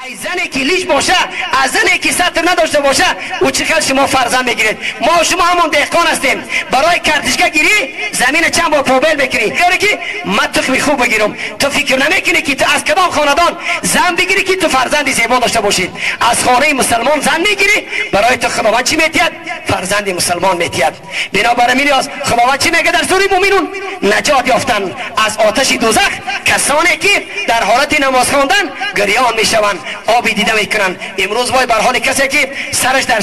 Ай зане ки лич боша, аз зане ки сатр надошта боша, ӯ чӣ хел шумо фарзанд мегиред? Мо шумо ҳамон деҳқон ҳастем. Барои картишка гирӣ замина чанд бор побел мекунӣ. Ёре ки ман тухми хуб бигирам. Ту фикр намекунӣ ки ту аз кадом хонадон зан бигирӣ ки ту фарзанди зебо дошта бошӣ. Аз хонаи мусалмон зан мегирӣ, барои ту Худованд чӣ метиҳад? Фарзанди мусалмон метиҳад. Бинобар ин Худованд чӣ мегӯяд дар сураи Муъминун? Наҷот ёфтан аз оташи дӯзах касоне ки дар ҳолати намоз хондан гирён мешаванд, оби дида мекунанд. Имрӯз вой бар ҳоли касе ки сараш дар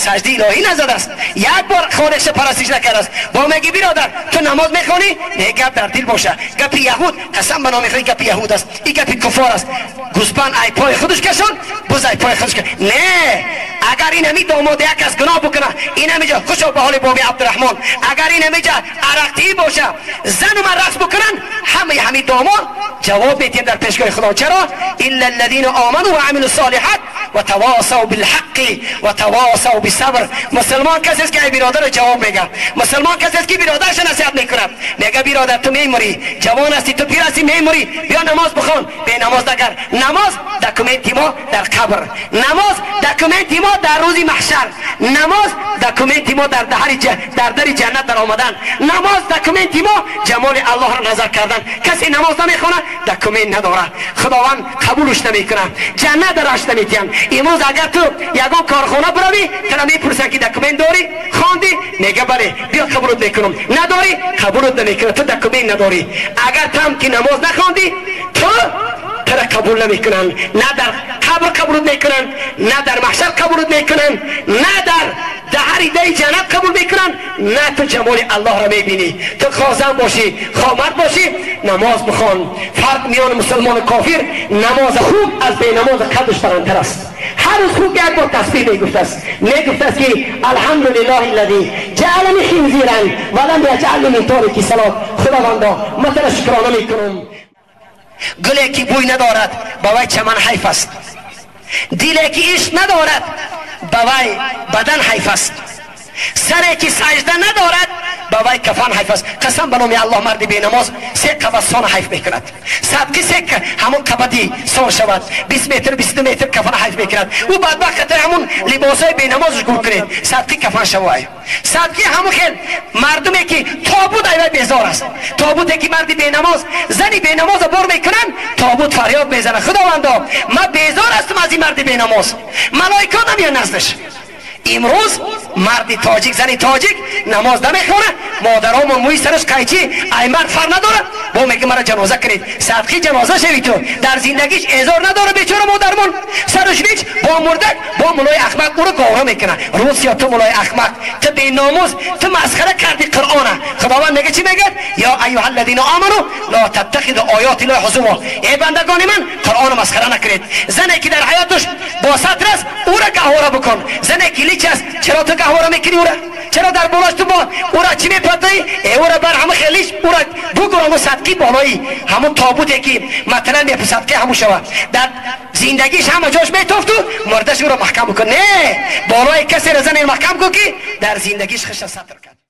саждаи илоҳӣ назадааст, як бор холиқша парастиш накардааст. Бо меги биродар, ту намоз мехонӣ? Не, гап дар дил боша. Гапи яҳуд, қасам ба номи Худо, гапи яҳуд аст, ин гапи куффор аст. Гӯсфанд ай пои худаш кашон, буз ай пои худаш кашон. Не, агар ин ҳами домод як кас гуноҳ бикуна, ин ҳамиҷа хушо ба ҳоли боби Абдурраҳмон, агар ин ҳамиҷа арақтӣ боша, зану ман рақс бикунанд, ҳамаи ҳами домод ҷавоб медиҳем дар пешгоҳи Худо. Чаро? Илла аллазина оману ва амилу солиҳат ва тавосав билҳаққи ва тавосав бисабр. Мусалмон касест ки ай биродарро ҷавоб мега. Мусалмон касест ки биродарша насиҳат мекунад. Мега биродар, ту мемурӣ, ҷавон ҳастӣ, ту пир ҳастӣ, мемурӣ, биё намоз бихон. Бе намоз нагар. Намоз документи мо дар қабр, намоз документи мо дар рӯзи маҳшар, намоз документи мо дар дари ҷаннат даромадан, намоз документи мо ҷамоли Аллоҳро назар кардан. Касе намоз намехонад, документ надорад, Худованд қабулш намекунад, ҷаннат дараш наметиҳанд. Имрӯз агар ту ягон корхона биравӣ, тура мепурсанд ки документ дорӣ? Хондӣ? Мега бале, биё қабулут мекунам. Надорӣ? Қабулут намекунад, ту документ надорӣ. Агар там ки намоз нахондӣ, ту тура қабул намекунанд. На дар қабр қабулут мекунанд, на дар маҳшар қабулут мекунанд, на дар даҳари даи ҷаннат қабул мекунанд, на ту ҷамоли Аллоҳро мебинӣ. Ту хозан бошӣ, хомард бошӣ, намоз бихон. Фарқ миёни мусалмону кофир, намоз хуб аз бенамоз қадрш баландтар аст. Ҳар рӯз хуб як бор тасбиҳ мегуфтааст, мегуфтааст ки алҳамдулиллаҳи аллази ҷаалани хинзиран ва лам яҷални мин торики салот. Худовандо, ман туро шукрона мекунам. Гуле ки бӯй надорад, ба вай чаман ҳайф аст. Диле ки ишқ надорад, ба вай бадан ҳайф аст. Саре ки сажда надорад, ба вай кафан ҳайф аст. Қасам ба номи Аллоҳ, марди бенамоз се қабат сон ҳайф мекунад. Садқи се ҳамон қабати сон шавад, 20 метр, 22 метр кафан ҳайф мекунад. Ӯ бадбахт хатари ҳамон либосҳои бенамозаш гур кунед, садқи кафан шавай. Садқи ҳамон хел мардуме ки тобут айвай безор аст. Тобуте ки марди бенамоз, зани бенамоза бор мекунанд, тобут фарёд мезанад: Худовандо, ман безор ҳастам аз ин марди бенамоз. Малоика намеяд наздаш. Имрӯз марди тоҷик, зани тоҷик намоз намехонад, модаромон мӯи сараш қайчи, ай мард фарқ надорад, бо мега мара ҷаноза кунед. Садқи ҷаноза шави ту. Дар зиндагиш эзор надорад бечора модармон. Сараш лич бо мурдак, бо мулои ахмақ ӯро говра мекунад. Русия, ту мулои ахмақ, ту беномус, ту масхара карди Қуръона. Худованд мега чӣ мегӯяд? Ё айюҳа аллазина оману ло таттахиду оёти лоҳи ҳузува. Эй бандагони ман, Қуръонро масхара накунед. Зане ки дар ҳаёташ бо сатр аст, ӯро гаҳвора бикун. Зане ки лич аст, чаро ту гаҳвора мекунӣ ӯра? Чаро дар болош ту бо ӯра чӣ мепартоӣ? Ӯра бар ҳама хелиш ӯра бугур, ҳамун садқи болои ҳамун тобуте ки маталан мепу садқи ҳамун шавад. Дар зиндагиш ҳама ҷош метофту мурдаш ӯро маҳкам бикун. Не, болои касеро зане маҳкам кун ки дар зиндагиш хиша сатр кард.